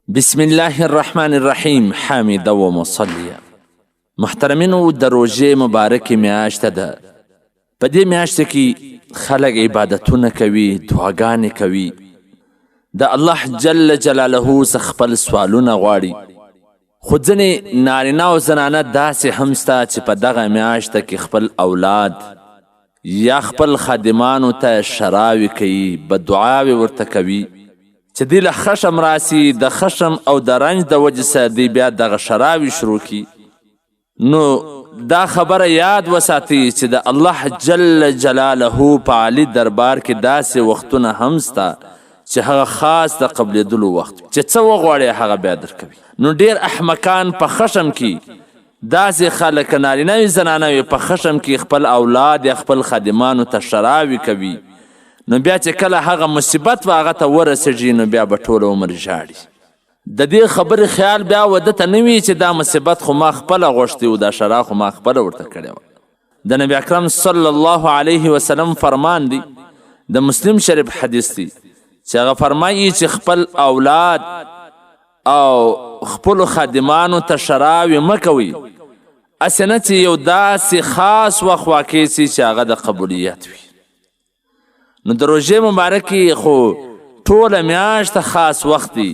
بسم الله الرحمن الرحیم حامد و مصلیه. محترمینو، د روژې مبارکې میاشت ده. په دې میاشت کې خلک عبادتونه کوي، دعاګانې کوي، د الله جل جلاله څخه خپل سوالونه غواړي. خو ځینې نارینه او زنانه داسې هم سته چې په دغه میاشت کې خپل اولاد یا خپل خادمانو ته شراوې کوي، بدعاوې ورته کوي چې دی له خشم راسي. د خشم او د رنج د وجې سره دی بیا دغه شراوې شروع کړي. نو دا خبره یاد وساتئ چې د الله جل جلاله په عالي دربار کې داسې وختونه هم سته چې هغه خاص د قبلېدلو وخت، چې څه وغواړي هغه بیا درکوي. نو ډېر احمقان په خشم کې، داسې خلک، نارینه وي، زنانه وي، په خشم کې خپل اولاد یا خپل خادمانو ته شراوې کوي. نو بیا چې کله هغه مصیبت و هغه ته ورسېږي، نو بیا به ټوله عمر ژاړي. د دې خبرې خیال بیا وده ته نه وي چې دا مصیبت خو ما خپله غوښتی و، دا شرا خو ما خپله ورته کړې وه. د نبی اکرم صلی الله علیه وسلم فرمان دی، د مسلم شریف حدیث دی، چې هغه فرمایي چې خپل اولاد او خپلو خادمانو ته شراوې مه کوئ، هسې نه چې یو داسې خاص وخت واقع سي چې هغه د قبولیت وي. نو د روژې مبارکې خو ټوله میاشت خاص وخت دی،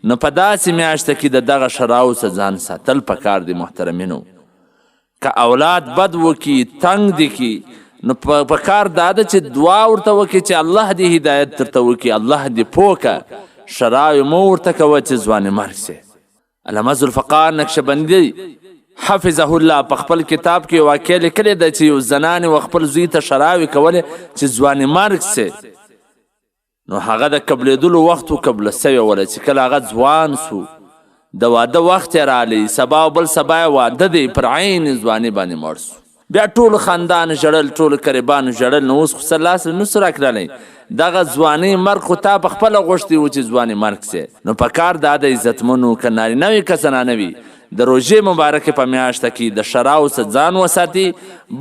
نو په داسې میاشت کې د دغه شراو څخه ځان ساتل پکار دی. محترمینو، که اولاد بد وکي، تنګ دي کی، نو په کار دا ده چې دعا ورته وکړي چې الله دې هدایت درته وکړي، الله دې پوه که. شراوې مه ورته کوه چې ځواني مرګ سي. علامه ذوالفقار نقشبندي حفظه الله په خپل کتاب کې واقع لیکلې ده چې یو زنانې و خپل زوی ته شراوې کولې چې ځواني مرګ سي. نو هغه د قبلېدلو وخت و، قبله سوې وله. چې کله هغه ځوان سو، د واده وخت یې رالی، سبا او بل سبا یې واده دی، پر عین ځواني باندې مړ سو. بیا ټول خاندان ژړل، ټول قریبانو ژړل. نو اوس خو څه لاس نه سو راکړلی، دغه ځواني مرګ خو تا په خپله غوښتی و چې ځواني مرګ سې. نو په کار دا د عزتمنو، که نارینه وي که زنانه وي، د روژې مبارکې په میاشت کې د شراو څخه ځان وساتي،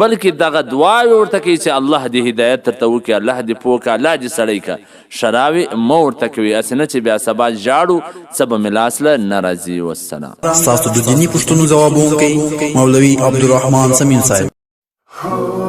بلکې دغه دعاوې ورته کوي چې الله دې هدایت درته وکړي، الله دې پوه کړه، الله دې سړی کړه. شراوې مه ورته کوي، هسې نه چې بیا سبا ژاړو، څه به مې لاس له نه راځي. والسلام. ستاسو د دیني پوښتنو ځوابوونکی مولوي عبدالرحمن صمیم صاحب.